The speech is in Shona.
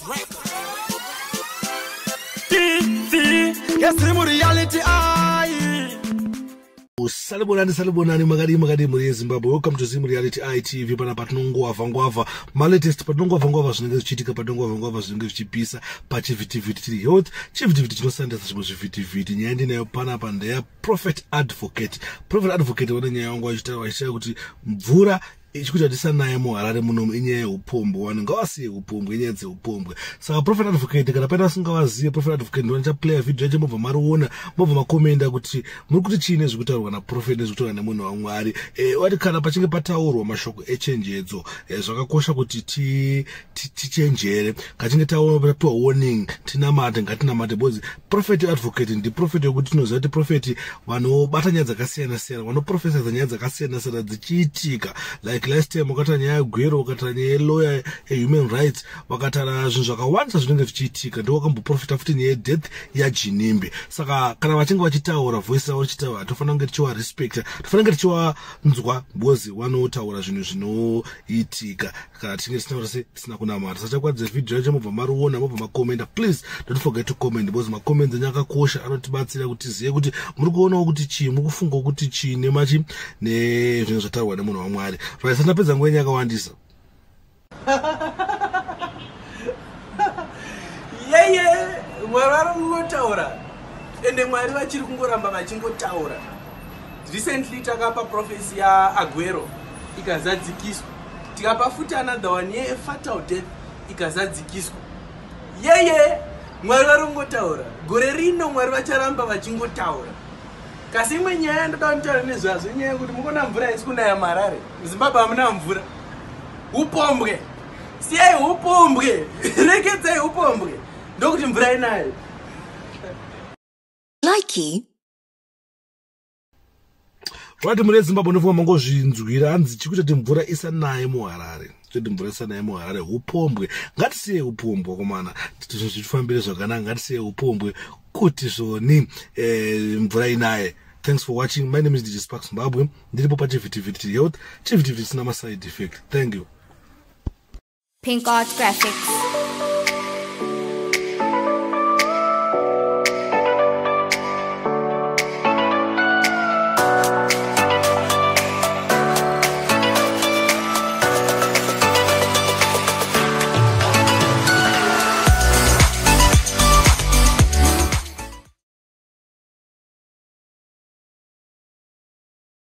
Records. TV yeZim Reality Eye. Salibonani, salibonani, makadii, makadii mhuri yeZimbabwe? Welcome to Zim Reality ITV. Pana patinongwavha ngwavha malatest, patinongwavha ngwavha zvinenge zvichiitika, patinongwavha ngwavha zvinenge zvichipisa pachivhitivhiti. Tiri health chivhitivhiti chinosandisa zvimwe zvivhitivhiti. Nyaya ndinayo panapa ndeya Prophet Advocate. Prophet Advocate vane nyaya yangu vachitaura, vachitaura kuti mvura ichikuti hatisanaye muHarare munomu inyaya yeupombwe. Vanhu ngavasiye upombwe, inyaya dzeupombwe. Saka Prophet Advocate, kana paine vasingavazive, Prophet Advocate ndiva ndichaplaya video yacho, mobva mariona, mobva makomenda kuti muri kuti chii nezvekutaurwa naprophet, nezvekutaurwa nemunhu waMwari. Wati kana pachinge pataurwa mashoko echenjedzo, zvakakosha kuti tichenjere. Kachinge tapiwa warning, tinamate, ngatinamate, because Prophet Advocate ndiprophet yekuti tinoziva kuti prophet vanobata nyaya dzakasiyana siyana, vanoprofesadza nyaya dzakasiyana siyana dzichiitika. Like last time wakataura nyaya yegwero, wakataura nyaya yelawyer yehuman rights, vakataura zvinhu zvakawandisa zvinenge zvichiitika. Ndo wakamboprofita futi nyaya yedeath yaGinimbi. Saka kana vachinge vachitaura, voice ravo richitaura, tofanira kunge tichivarespecta, tofanira kunge tichivanzwa, because vanotaura zvinhu zvinoitika kana tichinge tisina se tisina kunamata. Saka chakwadze video yacho, mobva mariona, mobva makomenda. Please don't forget to comment, because macomments enyu akakosha, anotibatsira kuti tizive kuti muri kuonawo kuti chii, muri kufungawo kuti chii nemachi nezvinhu zvataurwa nemunhu waMwari. Right, sandapedza nguva yenyu yakawandisa. Yeye, Mwari vari kungotaura, ende Mwari vachiri kungoramba vachingotaura. Recently takapa prophecy yaAguero, ikazadzikiswa. Tikapa futi another one yefatal death, ikazadzikiswa. Yeye, Mwari vari kungotaura. Gore rino Mwari vacharamba vachingotaura. Kasi imwe nyaya yandoda kunditaura nezvazvo, inyaya yekuti mukona mvura haisi kunaya muHarare. MuZimbabwe hamuna mvura. Upombwe, siyai upombwe, rekedzai upombwe, ndokuti mvura inayo. Likey. Vati mune Zimbabwe, unofunga mangozvinzwira. Hanzi chikuita kuti mvura isanaye muHarare, kuti mvura isanaye muHarare upombwe. Ngatisiye upombwe, komana, zvinhu zvitifambire zvakanaka. Ngatisiye upombwe kuti zvoni mvura inaye. Thanks for watching. My name is DJ Spark Zimbabwe. Ndiripo pachivhitivhiti health, chivhitivhiti chisina maside effect. Thank you. Pink Art Graphics.